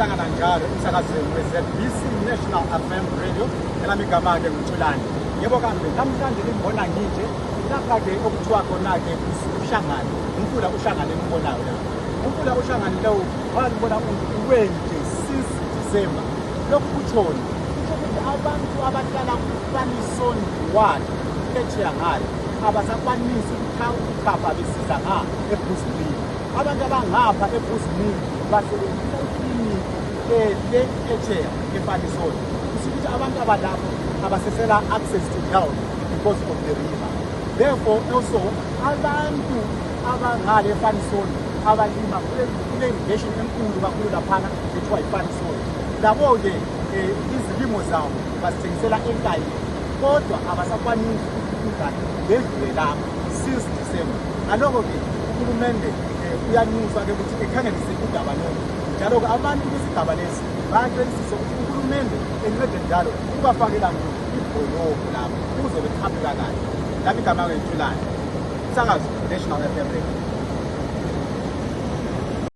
sihlangana njalo emsakazweni we-ZBC National FM Radio elamigama-ke nguThulani. Yebo kambe namhlanje nimbona nginje lapha-ke okuthiwa khona-ke uShangane. Umfula uShangane nimbonayo la. Umfula uShangane lowo walibona uwenje 6 December. Lokhu kutshoni ukuthi abantu abahlala kuFanisoni 1 phetsheya ngale abasakwanisi ukukhapha besiza eBushbuckridge. Abantu abangapha eBushbuckridge basebenzisa ikliniki le phetsheya eFanisoni. Kushukuthi abantu abalapho abasesela access to health because of the river. Therefore also abantu abangale eFanisoni abalima kule irrigation enkulu kakhulu laphana ethiwa iFanisoni. Labo-ke izilimo zabo bazithengisela enkayini kodwa abasakwanisi ukudla bedlule lapho 6 December. Ngaloko-ke uhulumende uyanxuswa-ke ukuthi ekhangelise udaba lolu. Njalo-ke abantu besigaba lesi bayaqinisekisa ukuthi uhulumende encede njalo ukubafakela ibholoko lapho kuzobe kuhambeka kahle. Lami igama-ke Thulani, umsakazo National FM Radio.